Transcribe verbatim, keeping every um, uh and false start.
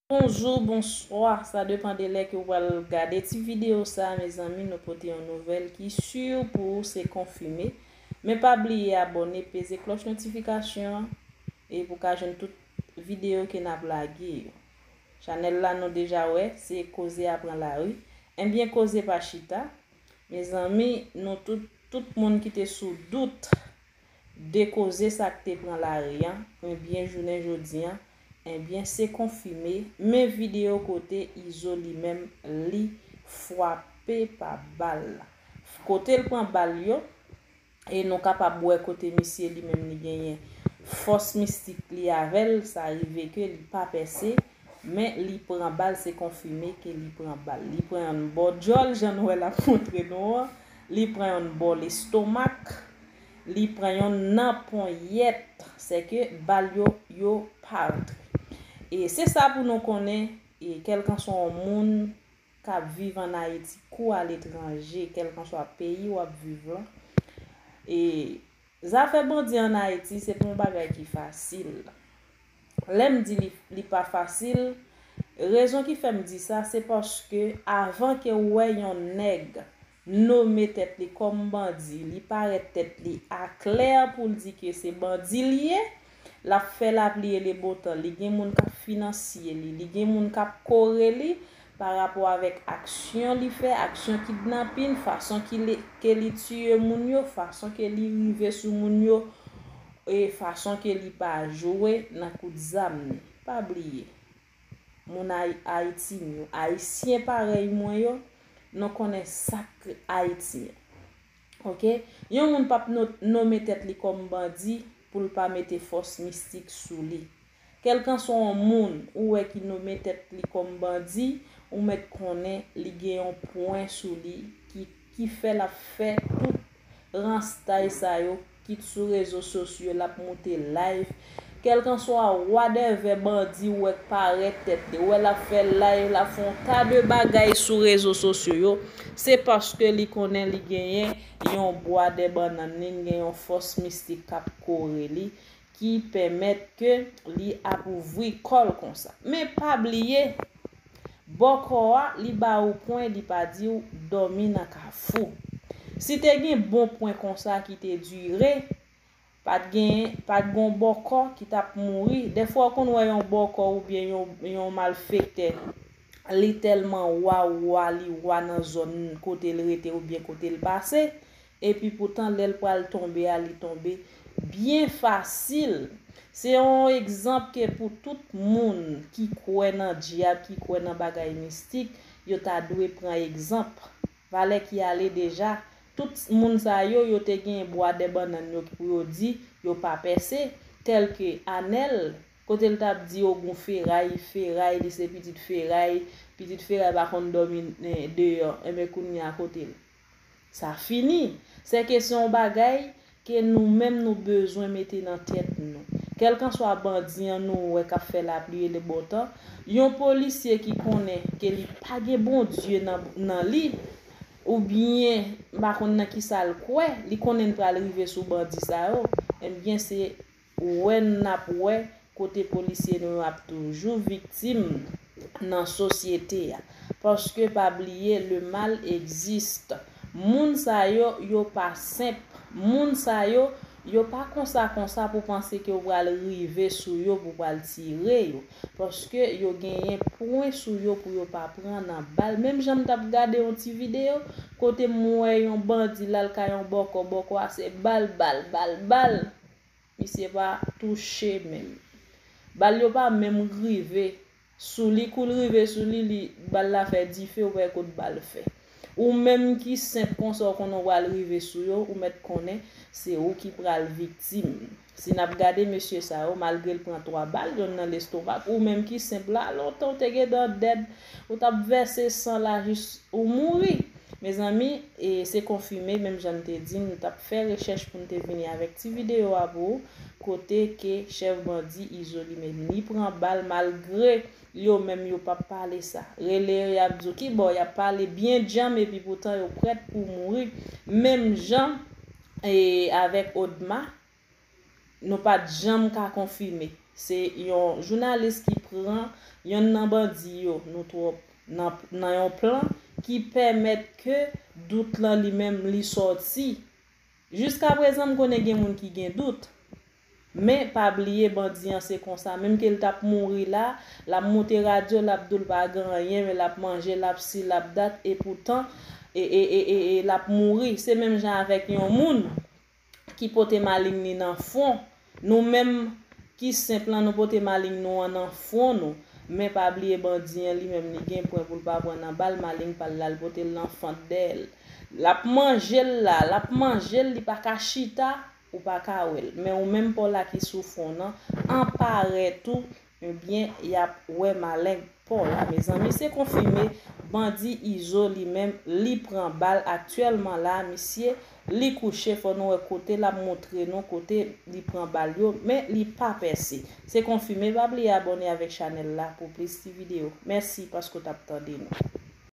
Bonjou, bonswa, sa depann de lè ke w pral gade ti videyo sa, mezanmi, nou pote yon nouvèl ki si pou ou, se konfime. Men pa bliye abòne, peze klòch notifikasyon an, e pou ka jwenn tout videyo ke n ap lage yo. Chanèl la nou deja wè, se Koze a pran lari. Enbyen, koze pa chita. Mezanmi, nou tout, tout moun ki te sou dout de koze sa k te pran lari an, enbyen, jounen jodi an, enbyen, se konfime, men videyo kote Izo li menm li fwape pa bal la. Kote l pran bal yo, e nou kapab wè kote misye li menm li genyen fòs mistik li avè l, sa rive ke li pa pèse, men li pran bal, se konfime ke li pran bal. Li pran yonn bò djòl, jan nou wè l ap montre nou an, li pran yonn bò lestomak, li pran yonn nan ponyèt, sèke bal yo, yo pa rantre. E se sa pou nou konnen, e kèlkanswa yon moun k ap viv ann Ayiti kou aletranje, kèlkanswa peyi w ap viv lan. E zafè bandi ann Ayiti, se pa yon bagay ki fasil. Lè m di li, li pa fasil, rezon ki fè m di sa, se paske avan ke w wè yon nèg nome tèt li kòm bandi, li parèt tèt li aklè pou l di ke se bandi l ye, l ap fè lapli e le bon tan, li gen moun k ap finansye li, li gen moun k ap kore li pa rapò avèk aksyon li fè, aksyon kidnapin, fason ki li, ke li tiye moun yo, fason ke li rive sou moun yo, e fason ke li pa jwe nan kout zam li. Pa bliye, moun Ay-, Ayiti m yo, Ayisyen parèy mwen yo, nou konnen sa k Ayiti an. Oke? Yon moun p ap no-, nome tèt li kòm bandi pou l pa mete fòs mistik sou li. Kèlkanswa yon moun ou wè ki nome tèt li kòm bandi, ou mèt konnen li gen yon pwen sou li ki, ki fè l ap fè tout ranstay sa yo, kit sou rezo sosyo, l ap moute live. Kèlkanswa wadèvè bandi ou wè k parèt tèt li, ou wè l ap fè live, l ap fè yon ta de bagay sou rezo sosyo yo, se paske li konnen li genyen yon bwa dè bannann li, li gen yon fòs mistik k ap kore li, ki pèmèt ke li ap ouvri kò l konsa. Men pa bliye, bòkò a, li ba ou pwen, li pa di w dòmi nan kafou. Si te gen bon pwen konsa ki te dire, pa t gen, pa t gen yon bòkò ki t ap mouri. Dèfwa w konn wè yon bòkò oubyen yon, yon malfektè, li tèlman wa, wa, li wa nan zòn kote l rete oubyen kote l pase. Epi poutan, lè l pral tonbe a, li tonbe byen fasil. Se yon egzanp ke pou tout moun ki kwè nan dyab, ki kwè nan bagay mistik, yo ta dwe pran egzanp. Valè ki ale deja, tout moun sa yo, yo te gen bwa dè bannann yo ki pou yo di, yo pa pèse, tèlke Anèl, kote l t ap di Ogun Feray, Feray, li se pitit Feray, pitit Feray pa konn dòmi, eh, deyò, enben kounye a kote l? Sa fini. Sèke se yon bagay ke nou menm nou bezwen mete nan tèt nou. Kèlkanswa bandi an nou wè k ap fè lapli e le bon tan, yon polisye ki konnen ke li pa gen Bondye nan, nan li, oubyen m pa konn nan kisa l kwè, li konnen l pral rive sou bandi sa yo, enbyen se wè n ap wè kote polisye nou yo ap toujou viktim nan sosyete a. Paske pa bliye, le mal existe. Moun sa yo, yo pa senp. Moun sa yo, yo pa konsa konsa pou panse ke w pral rive sou yo, pou w pral tire yo. Paske yo genyen pwen sou yo pou yo pa pran nan bal. Menm jan m t ap gade yon ti videyo, kote m wè yon bandi l al kay yon bòkò, bòkò a se bal, bal, bal, bal. Misye pa touche menm. Bal yo pa menm rive sou li, kou l rive sou li, li, bal la fè dife, ou wè kot bal fè. Ou menm ki senp konsa, ou konnen w pral rive sou yo, ou mèt konnen se ou ki pral viktim. Si n ap gade mesye sa yo, malgre l pran twa bal, yonn nan lestomak, ou menm ki senp la, lontan w te gentan dèd, ou t ap vèse san la jis ou mouri. Mezanmi, e se konfime, menm jan n te di, nou t ap fè rechèch pou n te vini avèk ti videyo a pou ou, kote ke chèf bandi Izo li menm, li pran bal malgre yo menm yo p ap pale sa. Rele yo, y ap di w ki bò, y ap pale byen djanm epi poutan yo prèt pou mouri. Menm jan, e, avèk Odma, nou pa t janm ka konfime. Se yon jounalis ki pran yonn nan bandi yo, nou twòp, nan, nan yon plan ki pèmèt ke dout lan li menm li sòti. Jiska prezan m konnen gen moun ki gen dout. Men pa bliye bandi an se konsa, menm ke l t ap mouri la, l ap moute radyo, l ap di w l pa gen anyen, men l ap manje, l ap si, l ap dat, e poutan, e, e, e, e, e l ap mouri. Se menm jan avèk yon moun ki pote maleng li nan fwon. Nou menm ki senp lan, nou pote maleng nou an nan fwon nou. Men pa bliye bandi an li menm li gen pwen pou l pa pran nan bal, maleng pa l la, l pote l nan fant dèyè l. L ap manje l la, l ap manje l, li pa ka chita, ou pa ka wè l. Men ou menm pa w la ki sou fwon nan, an parèt ou, ebyen, y ap wè maleng pa w la. Mezanmi, se konfime, bandi Izo li menm, li pran bal aktyèlman la, misye, li kouche, fò nou wè kote l ap montre nou, kote li pran bal yo, men li pa pèse. Se konfime, pa bliye abòne avèk chanèl la pou plis ti videyo. Mèsi paske w t ap tande nou.